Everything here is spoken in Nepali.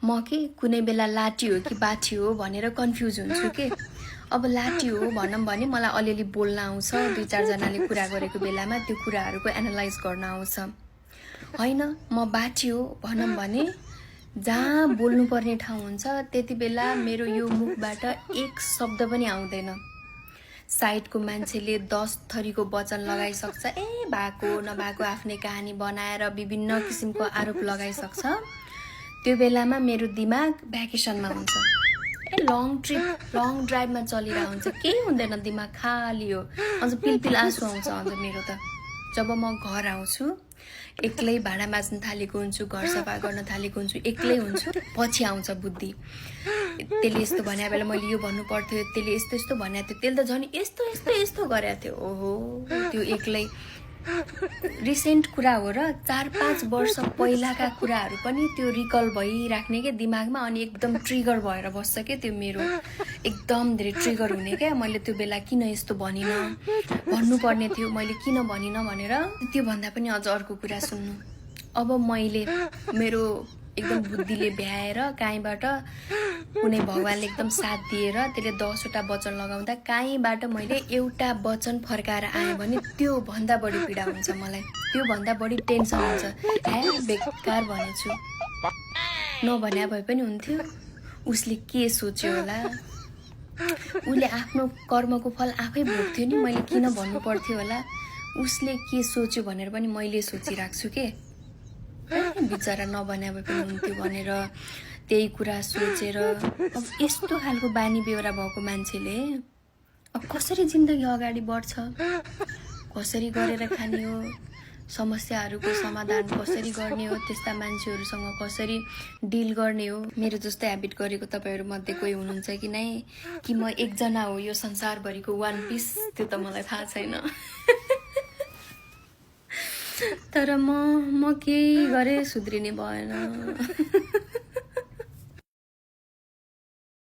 म के कुनै बेला लाटी हो कि बाठी हो भनेर कन्फ्युज हुन्छु के। अब लाटी हो भनौँ भने मलाई अलिअलि बोल्न आउँछ, 2-4 जनाले कुरा गरेको बेलामा त्यो कुराहरूको एनालाइज गर्न आउँछ। होइन म बाठी हो भनौँ भने जहाँ बोल्नुपर्ने ठाउँ हुन्छ त्यति बेला मेरो यो मुखबाट एक शब्द पनि आउँदैन। साइडको मान्छेले 10 थरीको वचन लगाइसक्छ, भएको नभएको आफ्नै कहानी बनाएर विभिन्न किसिमको आरोप लगाइसक्छ। त्यो बेलामा मेरो दिमाग भ्याकेसनमा हुन्छ, लङ ट्रिप लङ ड्राइभमा चलिरहेको हुन्छ, केही हुँदैन, दिमाग खाली हो। अझ पिलपिल आँसु आउँछ अझ मेरो त। जब म घर आउँछु एक्लै भाँडा माझ्न थालेको हुन्छु, घर सफा गर्न थालेको हुन्छु, एक्लै हुन्छु, पछि आउँछ बुद्धि। त्यसले यस्तो भने बेला मैले यो भन्नु पर्थ्यो, त्यसले यस्तो यस्तो भनेको थियो, त्यसले त झन् यस्तो यस्तो यस्तो गरेको थियो। ओहो, त्यो एक्लै रिसेन्ट कुरा हो र 4-5 वर्ष पहिलाका कुराहरू पनि त्यो रिकल भइराख्ने के दिमागमा, अनि एकदम ट्रिगर भएर बस्छ के त्यो मेरो, एकदम धेरै ट्रिगर हुने क्या। मैले त्यो बेला किन यस्तो भनिनँ, भन्नुपर्ने थियो मैले किन भनिनँ भनेर। त्यो भन्दा पनि अझ अर्को कुरा सुन्नु, अब मैले मेरो एकदम बुद्धिले भ्याएर काहीँबाट कुनै भगवानले एकदम साथ दिएर त्यसले 10वटा वचन लगाउँदा काहीँबाट मैले एउटा वचन फर्काएर आएँ भने त्यो भन्दा बढी पीडा हुन्छ मलाई, त्यो भन्दा बढी टेन्सन हुन्छ। बेकार भनेछु, नभन्या भए पनि हुन्थ्यो। उसले के सोच्यो होला, उसले आफ्नो कर्मको फल आफै भोग्थ्यो नि, मैले किन भन्नु पर्थ्यो होला। उसले के सोच्यो भनेर पनि मैले सोचिराख्छु के। बिचरा नभन्या भए पनि हुन्थ्यो भनेर त्यही कुरा सोचेर। अब यस्तो खालको बानी बेहोरा भएको मान्छेले अब कसरी जिन्दगी अगाडि बढ्छ, कसरी गरेर खाने हो, समस्याहरूको समाधान कसरी गर्ने हो, त्यस्ता मान्छेहरूसँग कसरी डिल गर्ने हो। मेरो जस्तो ह्याबिट गरेको तपाईँहरू मध्ये कोही हुनुहुन्छ कि नै, कि म एकजना हो यो संसारभरिको वान पिस, त्यो त मलाई थाहा छैन। तर म केही गरे सुध्रिने भएन।